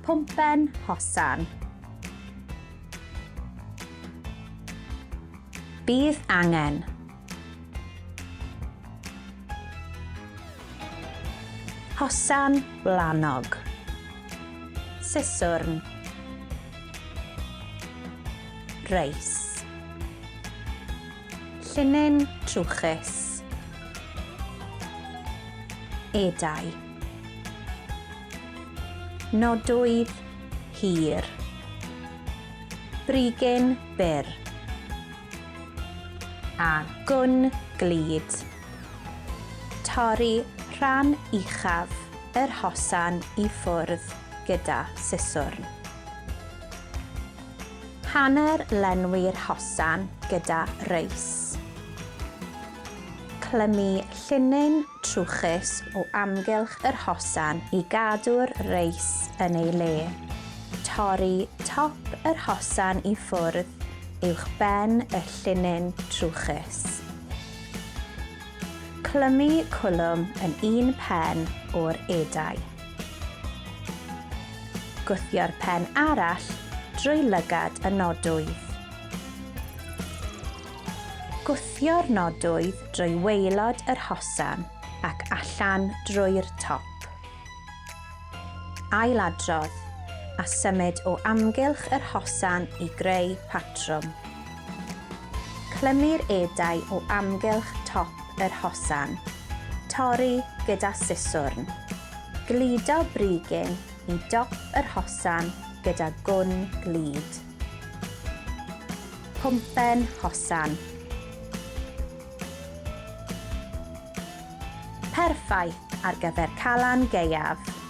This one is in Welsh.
Pwmpen hosan. Bydd angen. Hosan wlanog. Siswrn. Reis. Llinyn trwchus. Edau. Nodwydd hir. Brigyn byr. A gwn glud. Torri rhan uchaf yr hosan i ffwrdd gyda siswrn. Hanner lenwi'r hosan gyda reis. Clymu llinyn trwchus o amgylch yr hosan i gadw'r reis yn ei le. Torri top yr hosan i ffwrdd uwch ben y llinyn trwchus. Clymu cwlwm yn un pen o'r edau. Gwthio'r pen arall drwy lygad y nodwydd. Gwthio'r nodwydd drwy waelod yr hosan ac allan drwy'r top. Ailadrodd, a symud o amgylch yr hosan i greu patrwm. Clymu'r edau o amgylch top yr hosan. Torri gyda siswrn. Gludo brigyn i dop yr hosan gyda gwn glud. Pwmpen hosan. Perffaith ar gyfer Calan Gaeaf!